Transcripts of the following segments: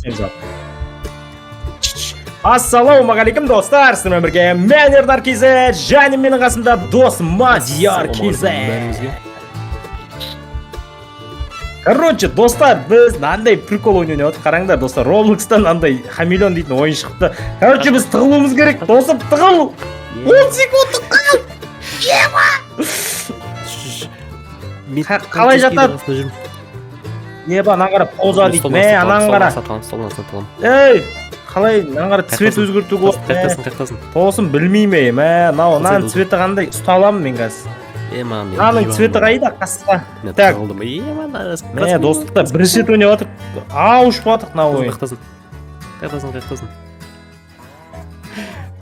Бастаймыз ал. Ассалаумағалейкум, достар! Сіздермен бірге мен, Ердар KZ, және менің қасымда дос Мадияр KZ. Бәрімізге. Короче, достар, біз мынандай прикол ойын ойнап жатырмық. Қараңдар, достар, Роблокстан мынандай хамелеон дейтін ойын шықты. Короче, біз тығылуымыз керек. Досым, тығыл. 10 секунд тығыл. Мен Қалай жатады? қасында жүрмін. Еба, ананы қара, поза дейді. Мә, ананы қара. Столдың астына тығыламын. Ей, қалай мынаны қара, цвет Қаяқтасың? өзгертуге болады. Мә, Қаяқтасың, қаяқтасың? Досым, білмеймін, мә, мынау мынаның Қылсай. цветі қандай? Ұста аламын мен қазір. Е, маған мен Мынаның диван цветі бар. қайда, қасқа? Мен Так. тығылдым. Е, мана. Мә, достықта бірінші рет ойнап жатырмық. Ау, ұшып жатырық мына ойын. Қаяқтасың? Қаяқтасың, қаяқтасың?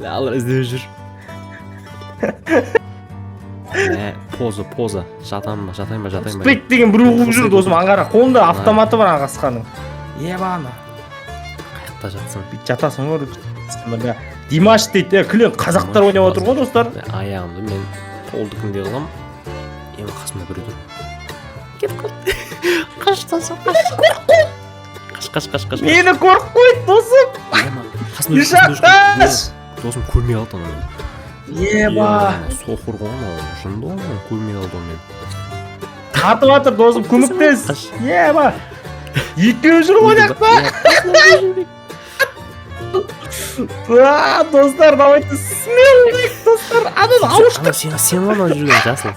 Алар іздеп жүр. Мә, поза, поза. Жатамын ба, жатайын ба, жатайын ба? Спек деген біреу қуып жүр, досым, аңғара. Қолында автоматы бар ана қасқаның. Еба, ана. Қаяқта жатсың? Бүйтіп жатасың ғой. Бісміллә. Димаш дейді. Е, кілең қазақтар ойнап отыр ғой, достар. Мә, аяғымды мен қолдікіндей қыламын. Е, қасымда біреу тұр. Кетіп қалды. Қаш, досым, қаш. Қаш, қаш, қаш, қаш. Мені көріп қойды, досым. Ема, қасымда жүр, Ишак, қасымда жүр. қаш. Досым, көрмей қалды анау. Еба. Соқыр ғой анау, жынды ғой анау, көрмей қалды ғой мен. Атып жатыр, досым, көмектес. Қаш. Еба. Екеуі жүр ғой мына жақта. А, достар, давайте смелый, достар. Ананы ауыш. Анау сен ғой анау жүрген жасыл.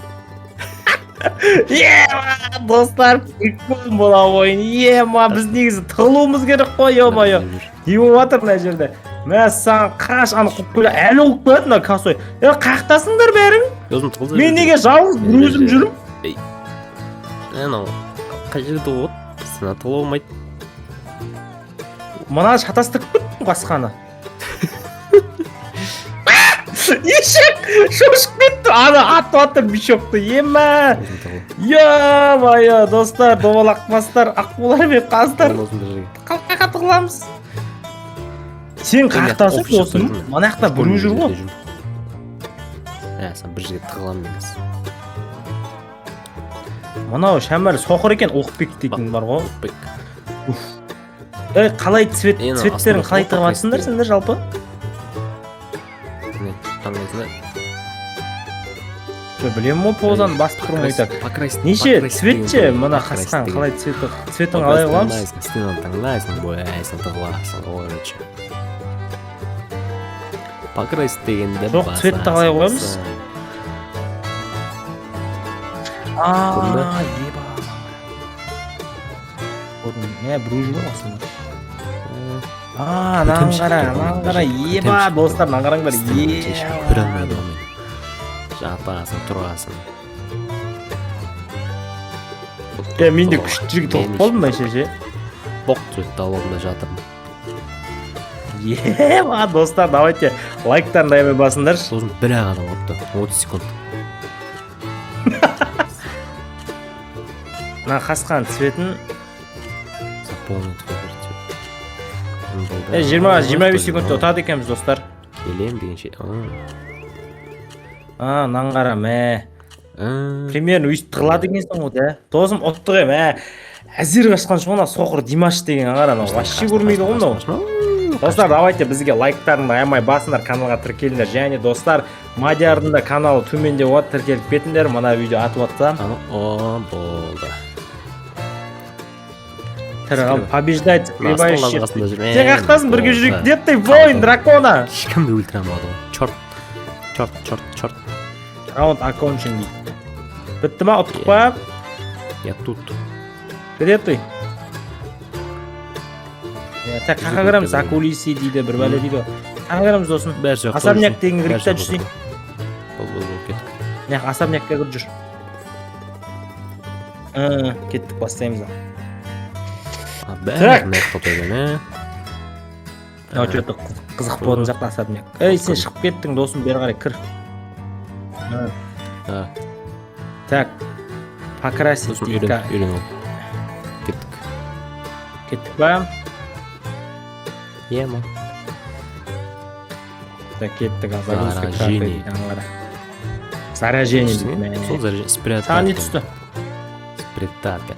Ема, достар, прикол мына ойын. Ема, біз негізі тығылуымыз керек қой, ё-моё. Не болып жатыр мына жерде? Мәссаған, қаш, аны қуып келе, әлі қуып келеді мына косой. Е, қаяқтасыңдар бәрің? Досым, тығылса. Мен неге жалғыз бір өзім жүрмін? Анау қай жерде тығылып, сена тығыла алмайды. Мына шатастырып кеттім қасқаны. Ешек шошып кетті. Ана атып жатыр мешокты. Ема. Досым, тығыл. Ё-моё, достар, домалақ бастар, аққулар мен қаздар. Тығыл, досым, бір жерге. Қалқаға тығыламыз. Сен Мен қаяқтасың, офис жақта досым? жүрмін. Мына жақта біреу жүр ғой. Ә, сен бір жерге тығыламын мен қазір. Мынау шәмәл соқыр екен, Ұлықбек дейтін бар ғой. Ұлықбек. Ей, қалай цвет, Е, мынау цветтерін астында қалай сол тығып жатсыңдар покрасить. сендер жалпы? Не, таңдайсың да. Жоқ, білемін ғой, позаны басып тұрмын ғой так. Покрасить. Неше Покрасить цвет деген ше, бар. мына Покрасить қасқан деген. қалай цветі, цветін қалай қыламыз? Таңдайсың, стенаны таңдайсың, бояйсың, тығыласың ғой, короче. Покрасить дегенде Жоқ, цветті қалай қоямыз? А, Көрдің бе? еба. Көрдім. Мә, біреу жүр ғой астында. А, мынаны қара, мынаны қара, еба, достар, мынаны қараңдар, еба. Көре алмайды ғой мені. Жатасың, тұрасың. Е, мен де күшті жерге толып қалдым вообще ше. Боқ цветті алып алдым да жатырмын. Еба, достар, давайте лайктарын аямай басыңдаршы. Сосын бір ақ адам қалыпты. 30 секунд. Мына қасқан цветін Заполнить выбор цвет. Е, 20-25 секундта ұтады екенбіз, достар. Келем дегенше. А, мынаны қара, мә. Примерно өйстіп тығылады екенсің ғой, да. Досым, ұттық, е, мә. Әзер қашқан шығар мына соқыр Димаш деген, қара, мынау вообще көрмейді ғой мынау. Достар, давайте бізге лайктарыңды аямай басыңдар, каналға тіркеліңдер. Және, достар, Мадиярдың да каналы төменде болады, тіркеліп кетіңдер. Мына видео атып жатса. Ана, о, болды. Тірі қалып, побеждать Мына астында согревающих. жүрмін. Сен қаяқтасың, бірге жүрейік. Болды. Где ты, воин дракона? Ешкімді өлтіре алмады ғой. Черт. Черт, черт, черт. Раунд окончен дейді. Бітті ма, ұттық па? Я тут. Где ты? Е, так, қаяққа кіреміз? За кулисы дейді, бір бәле дейді ғой. Қаяққа кіреміз, досым? Бәрі жақта. Особняк деген кірейік та Бәрі жүрсей. Бол, бол, бол, кеттік. Мына жаққа, особнякқа кіріп жүр. Кеттік, бастаймыз ал. А, бәрі Так. мына жақта екен, ә? Мынау что-то қызық болатын сияқты особняк. Ей, сен шығып кеттің, досым, бері қарай кір. А, Так. Покрасить досым, дейді. үйрен, үйрен ал. Кеттік. Кеттік па? Ема. Так, кеттік ал, загрузка карты Заражение. дейді, ана қара. Заражение дейді. Мә. Сол заражение. Спрятатель. Саған не түсті? Спрятатель.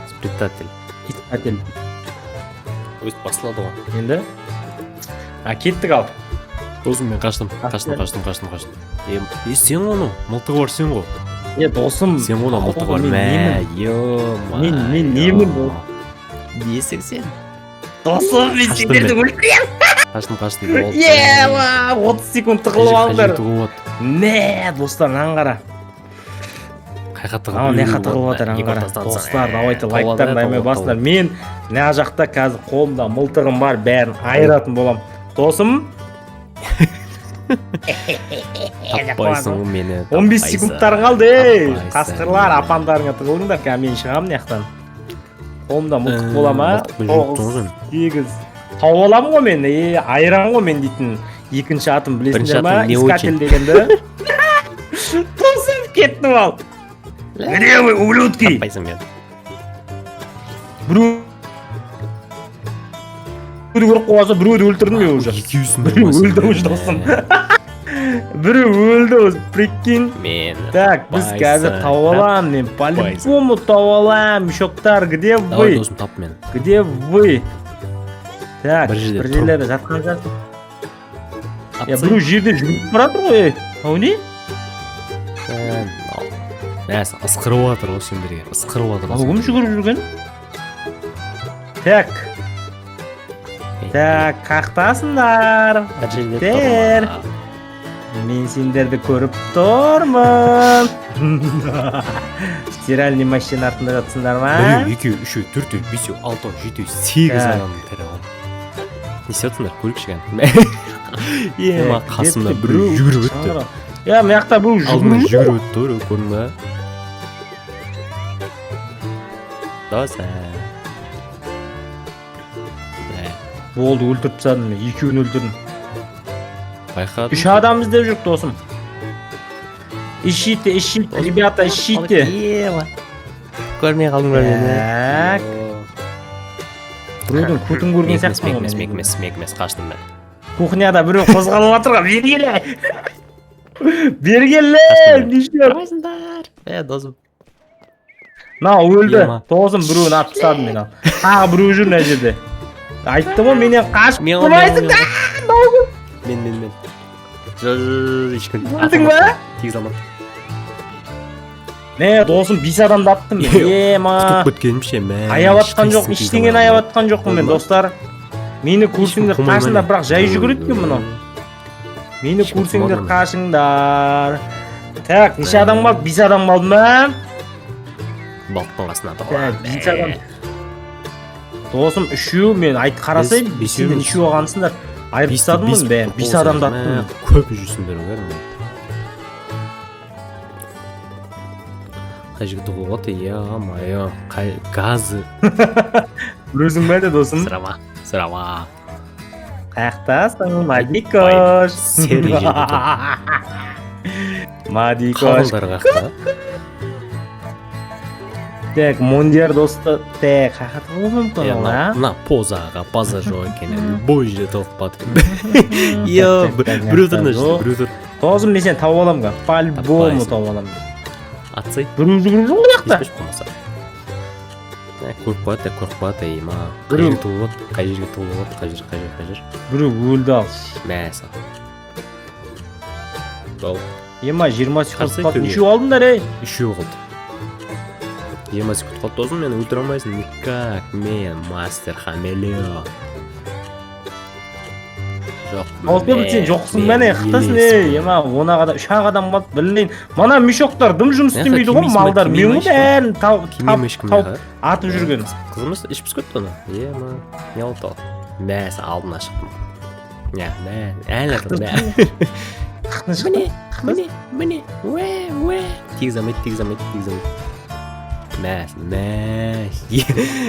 Спрятатель. Искатель. Өстіп басылады ғой. Енді а, кеттік ал. Досым, мен қаштым, қаштым, қаштым, қаштым, қаштым. Е, сен ғой анау, мылтығы бар сен ғой. Е, досым. Сен ғой анау, мылтығы бар. Мен Мә, немін? Е. Мен немін ол? Несің сен? Досым, мен Қаштым сендерді мен. өлтіремін. Қаштым, қаштым, болды. Е, 30 секунд тығылып алыңдар. Қай жерге тығылып Мә, достар, мынаны қара. Қай тығылып? Анау мына жаққа тығылып жатыр, ана қара. Достар, давайте лайктарын аямай басыңдар. Мен мына жақта қазір қолымда мылтығым бар, бәрін айыратын боламын, досым. Таппайсың ғой мені. 15 таппайсың, секундтарың қалды, ей. Таппайсың Қасқырлар, мені. апандарыңа тығылыңдар. Қазір мен шығамын мына жақтан. Қолымда мылтық бола ма? Мылтықпен жүріп Тоғыз, тұрмын. сегіз, тауып аламын ғой мен. Е, айыран ғой мен дейтін. Екінші атым Бірінші білесіңдер ма? атың не Искатель очень. дегенді. Досым, кеттім ал. Где вы, ублюдки? Таппайсың мені. Біреуді көріп қалса, біреуді өлтірдім мен уже. Екеусің. Біреу өлді уже, досым. Біреу өлді уже, прикинь. Мені Так, біз қазір таппайсың, тауып аламын мен, по-любому тауып аламын. Мешоктар, где Давай, вы? досым, тап мені. Где вы? Так, Бір жерде бір жерлерде жатқан шығарсың. Е, біреу жерде жүгіріп бара жатыр ғой, ей. Мынау не? Мәс, ысқырып жатыр ғой сендерге, ысқырып жатыр ғой. Мынау кім жүгіріп жүрген? Так, так, қақтасыңдар? Бір жерде Жігіттер. тұрма. Мен сендерді көріп тұрмын. Стиральный машина артында жатсыңдар ма? Біреу, екеу, үшеу, төртеу, бесеу, алтау, жетеу, сегіз Так. адам тірі қалды. Не істеп жатсыңдар, көрейікші кәні. Ема, қасымда Где-то біреу жүгіріп өтті. Иә, мына жақта біреу Алдымнан жүгіріп. жүгіріп өтті біреу, көрдің ба, досым? Мә, Болды, өлтіріп тастадым мен, екеуін өлтірдім. Байқадым. Үш адам іздеп жүрік, досым. Ищите, ищите, ребята, ищите. Ема, көрмей қалдың ба мені? Так. Біреудің көтін көрген Мек емес, сияқтымын мек емес, ғой мек мен. емес, мек емес, қаштым мен. Кухняда біреу қозғалып жатыр ғой, бері келе. Бері келе, Қаштым мен. не істеп? Қарайсыңдар, е, досым. Мынау өлді. Ема. Досым, біреуін атып тастадым мен ал. Тағы біреу жүр мына жерде. Айттым ғой, менен қашып Мен ғой, мен тұрмайсың. ғой, мен мен мен жоқ, жоқ, ешкім. Өлдің ба? Тигізе алмады. Мә, досым, бес адамды аттым мен. Ема. Құтылып кеткенім ше, мә. Аяп атқан жоқ, Ешқайсысын тигізе ештеңені алмадым. аяп атқан жоқпын мен, Болды ма? достар. Мені көрсеңдер, Ешкім қумай ма қашыңдар, не? бірақ жай жүгіреді екен мынау. Мені Ешкім көрсеңдер, қумады ма? қашыңдар. Так, неше адам қалды? Бес адам қалды ма? Балықтың қасына. Так, бес адам. Досым, үшеу мен айт қарасай, Бес- сендер бесеуміз. нешеу алғансыңдар? Айырып тастадым ғой бәрін. Бес адамды аттым. Көп жүрсіңдер ғой кәдімгі. Қай жерге тығылуға болады, е мое, қай газы? Өзің бе, досым? Сұрама, сұрама. Қаяқтасың, Мадикош? Серый жерде. Мадикош. Қалғандар қаяқта? Так, Мондияр досты. Так, қаяққа тығылуы мүмкін Е, ол, мына а? мына позаға база жоқ екен, любой жерде тығылып қалады екен. Е, Так, так, так, біреу тұр мына жерде, жоқ. біреу тұр. Досым, мен сені тауып аламын ғой. По-любому Таппайсың. тауып аламын. Атсай. Біреу жүгіріп жүр ғой мына жақта. Тиіспеші болмаса. Ә, көріп қояды, көріп қояды, ей ма. Қай Біреу. жерге тығылып болады, қай жерге тығылып болады, қай жер, қай жер, қай жер? Біреу өлді ал. Мә саған. Болды. Ема, 20 секунд Қарсы қалды. төбе. Нешеу алдыңдар, ей? Үшеу қалды. 20 секунд қалды, досым, мені өлтіре алмайсың никак, мен мастер хамелеон. Жоқ. Ауызбен сен жоқсың ба, не? Қытасың, ей? Ема, он ақ адам, үш ақ адам қалды, білмеймін. Мына мешоктар дым жұмыс Мына істемейді ғой, кимейсің ба, малдар. Мен ғой кимей ма? бәрін тауып, Кимей ма ешкім? тауып атып жүрген. Қызымыз ішіп пісіп кетті ана. Ема, не болды ал? Мә, сен алдына шықтым. Мә, мә, әлі атыр, мә. Қақтан шықты. Міне, міне, уә, уә. Тигізе алмайды, тигізе алмайды, тигізе алмайды. Мә, мә.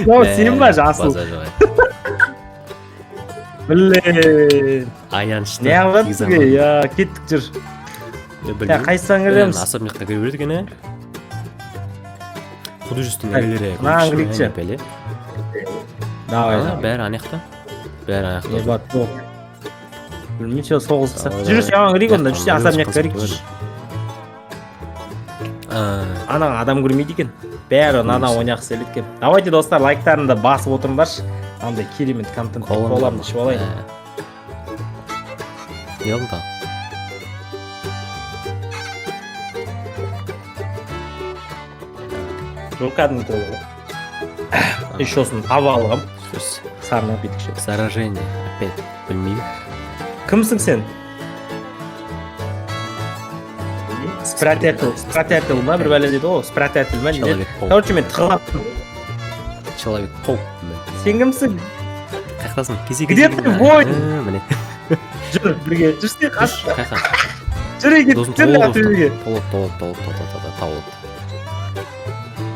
Мынау сен ба, жасыл? Базар жоқ. Блин. Аянышты. Неғып тигізе жатсың, алмадым. ей? Кеттік, жүр. Білмеймін. Қайсысынан кіреміз? Особняққа кіре береді екен, ә? Художественный Так, галерея. мынаған кірейікші. Бәле. Давай, А, давай. бәрі ана жақта. Бәрі ана жақта. Ебать, жоқ. Білмеймін, сен соғыс. Давай, Жүр, давай. саған кірейік онда, Жақтан жүр, сен особняққа қызық кірейік. көрді. А, Ана адам көрмейді екен. Бәрі мынадан ойнағысы келеді екен. Давайте, достар, лайктарыңды басып отырыңдаршы. Андай керемет контент. Колаң бар Коламды ма? ішіп алайын. Ә. Не алдың тағы? Жоқ, кәдімгі кола ғой. Еще сосын ава алғам. Сөз. Сары напиток ше. Заражение. Опять. Білмеймін. Кімсің сен? Спрятатель, спрятатель ма, бір бәле дейді ғой, спрятатель ма, не деді? Человек паук. Короче, мен тығылып. Человек паук. Сен кімсің? Қаяқтасың? Кесе. Где ты, воин? Міне. Жүр, бірге. Жүрсе, қаш. Қаяққа? Жүр, екен, Досым. жүр мына төбеге. Толып, толып, толып, толып, толып, толып.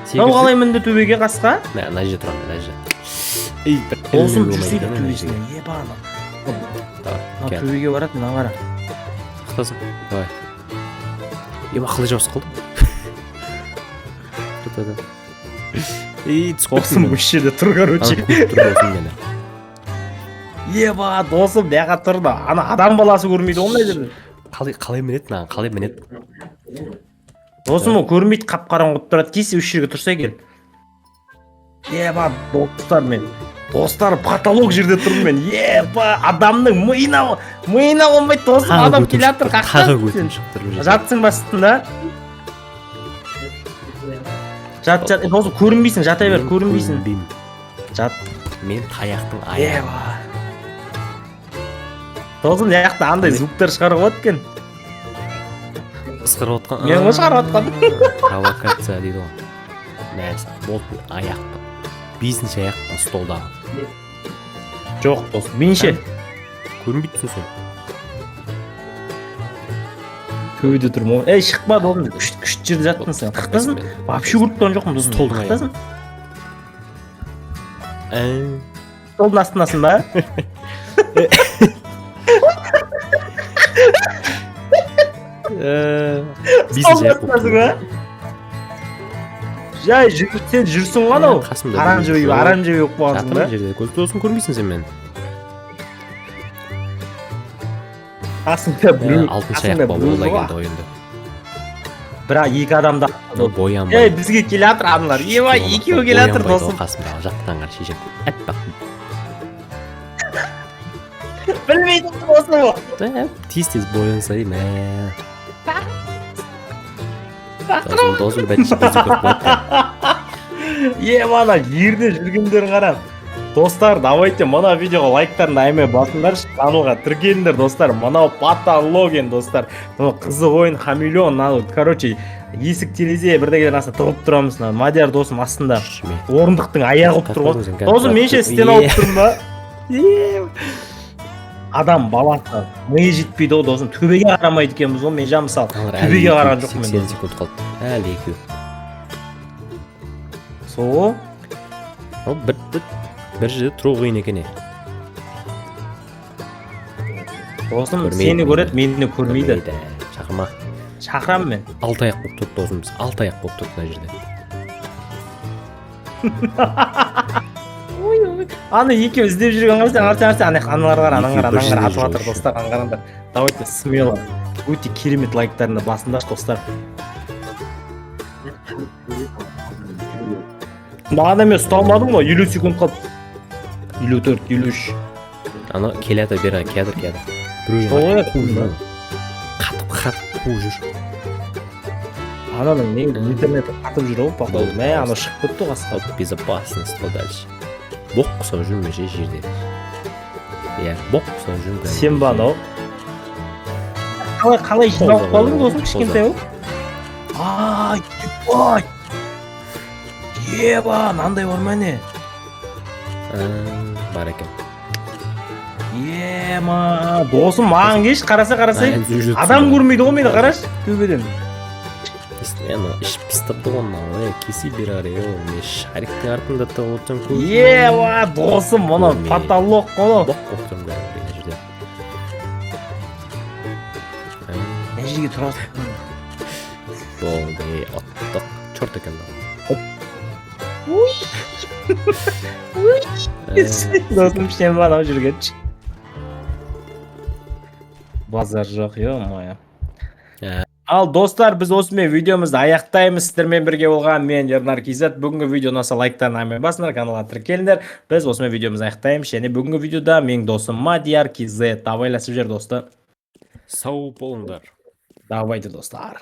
Мынау қалай мінді төбеге, қасқа? Мә, мына жерде тұрамын, мына жерде. Ей, бір Досым, ілінуге жүрсей болмайды екен, мына жерге. төбесіне. Еба, ана. Давай, Мына кел. төбеге барады, мына қара. Тоқтасын. Давай. Ема, қалай жабысып қалдым? Тоқта. Ей, түсіп Досым, кеттім. осы жерде тұр, короче. Ана көріп тұр досым мені. Еба, досым, мына тұр да. Ана адам баласы көрмейді ғой мына жерде. Қалай мінеді мынаған? Қалай мінеді? Досым, ол көрмейді, қап қараңғы болып тұрады. Кейсе, осы жерге тұрса екен. Еба, достар, мен. Достар, потолок жерде тұрмын мен. Еба, адамның миына қонбайды, досым, Тағы адам көтім келе жатыр, шығып тұр, тағы қаяқтан көтім сен? шығып тұр бұл жерде. Жатсың ба астында? Жат, жат, досым, көрінбейсің, жата бер, Мен көрінбейсің. көрінбеймін. Жат. Мен таяқтың аяғы. Еба. Досым, мына жақта андай звуктар шығаруға болады екен. Ысқырып отқан. Мен ғой шығарып отқан. Провокация дейді ғой. Мәссаған, болды, аяқпын. Бесінші аяқпын столдағы. Жоқ, досым, мен ше? Көрінбей тұрсың сен. Төбеде тұрмын ғой. Ей, шықпа, досым, күшті күшті жерде жаттың сен. Қаяқтасың? Вообще көріп тұрған жоқпын, досым. Столдың Қаяқтасың? Ә, Столдың астындасың ба? Бесінші Столдың аяқ болып астындасың ба? Жай жүр, сен жүрсің ғой анау. Қасымда Оранжевый, біреу жоқ. оранжевый болып қалғансың Жатырмын ба? жерде. Көз, досым, көрмейсің сен мені. Қасыңда біреу, Алтыншы қасыңда аяқ біреу болып жоқ. келді ғой енді. Бірақ екі адам да. Боянбай. Ей, бізге келе жатыр аналар. Еба, екеуі келе жатыр, Боянбайды ғой досым.. Қасымдағы жақтан қара шешем. Аппақ. Білмейді досым. Ә, тез тез боянса мә. Досым, досым, бәтші бізді көріп қояды. Еба, ана жерде жүргендерін қара. Достар, давайте мына видеоға лайктарын аямай басыңдаршы, каналға тіркеліңдер, достар. Мынау потолок енді, достар. Мынау қызық ойын, хамелеон, мынау, короче, есік, терезе бірдеңелердің астына тығылып тұрамыз. Мына Мадияр досым астында орындықтың аяғы болып тұр ғой. Досым, мен ше, стена болып тұрмын ба? Адам баласы миы жетпейді ғой, досым, төбеге қарамайды екенбіз ғой. Мен жа, мысалы, төбеге қараған жоқпын мен. 80 секунд қалды. Әлі екеу. Сол. Ол бір жерде тұру қиын екен, е. Досым, Көрмейді сені мені. көреді, мені көрмейді. Шақырма. Шақырамын мен. Алты аяқ болып тұрды, досым, біз. Алты аяқ болып тұрды мына жерде. Ой, ой. Ана екеуі іздеп жүрген, қарасаң, қарасаң, қарасаң, ана аналар қара, ананы қара, Екеуі бір ананы қара, жерде атып жатыр, жүр. достар, ана қараңдар. Давайте смело. Өте керемет, лайктарыңды басыңдаршы, достар. Бағана мен ұсталмадым ғой, 50 секунд қалды. 54, 53. Ана келе жатыр, бері келе жатыр, келе жатыр. Біреу Сол жаңа ғой, қуып жүр. Қатып қатып қуып жүр. Ананың не интернеті қатып жүр ғой, походу. Болды. Мә, анау шығып кетті ғой қасқа. Ал безопасность қой дальше. Боқ құсап жүрмін ше жерде. Иә, боқ құсап жүрмін кәдімгі. Сен ба анау? Қалай жиналып қалдың, досым, кішкентай болып? Ай, ебать. Еба, мынандай бар ма, не? Ә, бар екен. Ема, досым, маған келші, қараса, қарасай. Ә, сол жерде Адам тұрсың. көрмейді ғой мені, қарашы, төбеден. Ана ішіп пыстырды ғой мынау, е, кесе бері қарай, е, мен шариктің артында тығылып отырсам көзім. Еба, досым, мынау Көрмейді. потолок қой мынау. Боқ болып тұрмын кәдімгідей мына жерде. Ә, Мына жерге тұрасың. Болды, е, ұттық. Черт екен мынау. Ә, Досым, сен ба анау жүрген? Базар жоқ, ё-моё. Ә. Ал, достар, біз осымен видеомызды аяқтаймыз. Сіздермен бірге болған мен, Ернар Кизет. Бүгінгі видео ұнаса, лайктан аямай басыңдар, каналға тіркеліңдер. Біз осымен видеомызды аяқтаймыз. Және бүгінгі видеода менің досым Мадияр Кизет. Давайласып жібер, досты. Сау болыңдар. Давайте, достар.